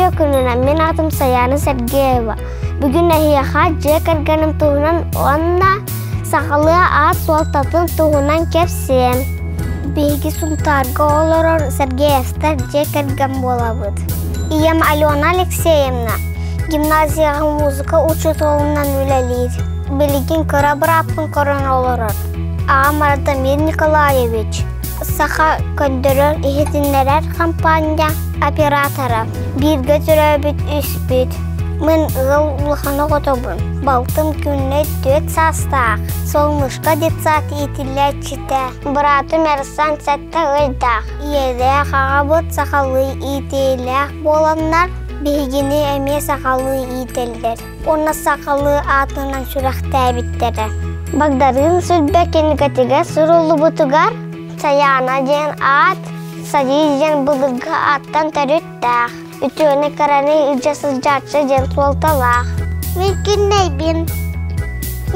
Үтүө күнүнэн мин аатым Сайаана Сергеева. Бүгүн эһиэхэ дьиэ кэргэним туһунан уонна сахалыы аат суолтатын туһунан кэпсиэм. Биһиги Сунтаарга олорор Сергеевтар дьиэ кэргэн буолабыт. Ийэм Алена Алексеевна гимназияҕа музыка учууталынан үлэлиир. Билигин кыра бырааппын көрөн олорор. Аҕам Радомир Николаевич Саха көрдөрөр-иһитиннэрэр хампаанньа оператора. Бииргэ төрөөбүт үспүт. Мин ыал улахан оҕотобун. Балтым Күннэй 4 саастаах. Солнышко детсад иитиллээччитэ. Быраатым Эрсан 7 ыйдаах. Ийэлээх аҕабыт сахалыы иитиилээх буоланнар, биһигини эмиэ сахалыы иитэллэр. Уонна сахалыы аатынан сүрэхтээбиттэрэ. Багдарыын Сүлбэ кинигэтигэр суруллубутугар Сайаана диэн аат Садии диэн былыргы ааттан төрүттээх, үтүөнү кыраны илдьэ сылдьааччы диэн суолталаах. Мин күннэйбин.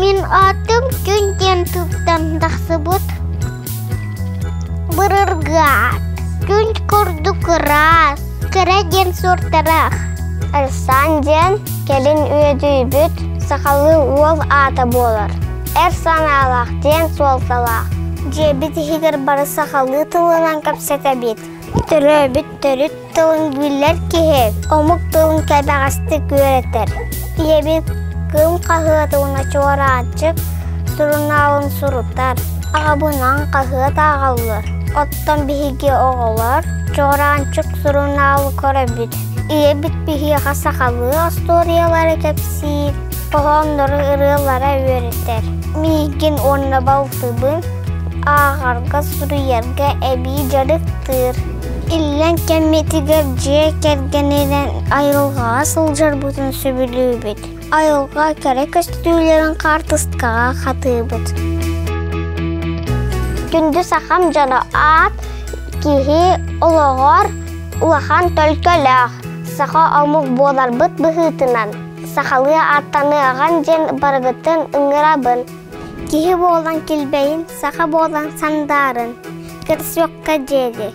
Мин аатым күн диэн тылтан тахсыбыт. Былыргы аат. Күн курдук ыраас, кыра диэн суортараах. Эрсан диэн кэлин үөдүйбүт сахалыы уол аата буолар. Эр санаалаах диэн суолталаах. Дьиэбит иһигэр бары сахалыы тылынан кэпсэтэбит. Төрөөбүт төрүт тылын билэр киһи омук тылын кэбэҕэстик үөрэтэр. Ийэбит Кыым хаһыаты уонна Чуораанчык сурунаалын сурутар, аҕабынан хаһыат ааҕаллар. Оттон биһиги оҕолор Чуораанчык сурунаалы көрөбүт. Ийэбит биһиэхэ сахалыы остуоруйалары кэпсиир, хоһооннору, ырыалары үөрэтэр. Миигин уонна балтыбын ааҕарга, суруйарга эбии дьарыктыыр. Иллэҥ кэммитигэр дьиэ кэргэнинэн айылҕаҕа сылдьарбытын сөбүлүүбүт. Айылҕа кэрэ көстүүлэрин хаартыскаҕа хатыыбыт. Күндү сахам дьоно аат киһи олоҕор улахан төлкөлөөх, саха омук буоларбыт быһыытынан сахалыы ааттаныаҕын диэн барыгытын ыҥырабын. Киһи буолан килбэйин, саха буолан сандаарын, көрсүөххэ диэри.